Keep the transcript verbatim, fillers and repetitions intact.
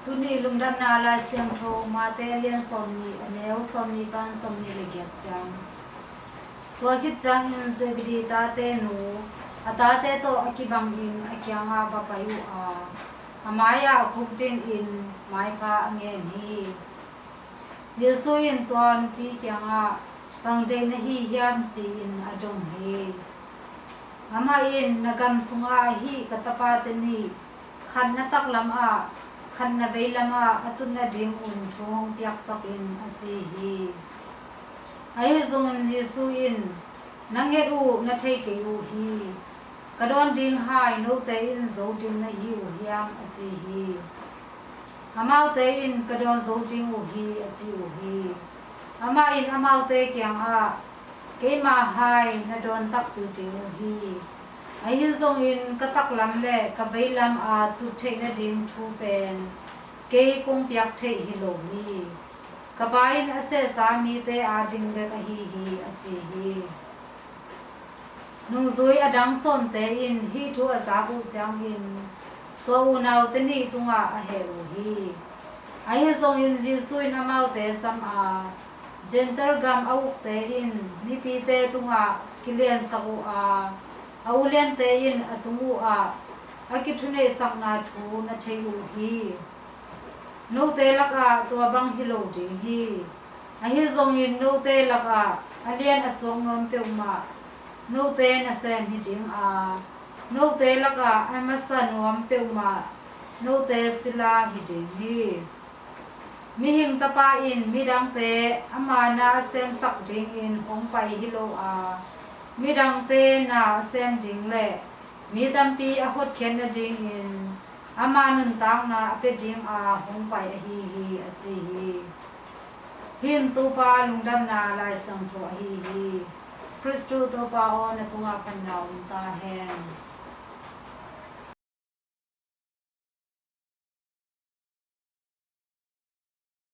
Tuni lungdamna Lai Siangtho Mate a lian sawmnih, a neu sawmnih pan sawmnih le giat ciang. Tua khit ciangin Zebedi tate nu a tate tawh a kibangin a kiangah va pai uh a, a mai-ah a kuk dingin maipha a ngen hi. Jesu in tua nupi kiangah, "Bang deih na hi hiam?" ci-in a dong hi. Amah in, "Na gam sungah ahi ka tapate nih, khat na taklam ah, khat na veilam ah a tut nadingun thu hong piaksak in," a ci hi. Ahi zongin Jesu in, "Na nget uh na thei kei uh hi. Ka dawn ding hai note in zo ding na hi uh hiam?" a ci hi. Amaute in, "Ka dawn zo ding uh hi," a ci uh hi. Amah in amaute kiangah, "Keima hai na dawn takpi ding uh hi. Ahi zongin ka taklam le ka veilam a tut theih nading thu pen kei kong piak theih hi lo hi. Ka Pa in a sehsa mite ading bek ahi hi," a ci hi. Nungzui a dang sawmte in hih thu a zak uh ciangin tua unaute nih tungah a heh uh hi. Ahi zongin Jesu in amaute sam a, "Gentail gam a ukte in mipite tungah kiliansak uh a, a uliante in a tung uh ah a kithuneihsakna thu na thei uh hi. Note lakah tua bang hi lo ding hi. Ahi zongin note lakah a lian a suak nuam peuhmah note nasem hi ding a, note lakah a masa nuam peuhmah note sila hi ding hi. Mihing Tapa in midangte ama na a semsak dingin hong pai hi lo a, midangte na a sem ding le mi tampi a hotkhiat nadingin ama nuntakna a pia dinga hong pai ahi hi," a ci hi. Hih in Topa lungdamna Lai Siangtho ahi hi. Khristu Topa aw, na tungah phatna om ta hen.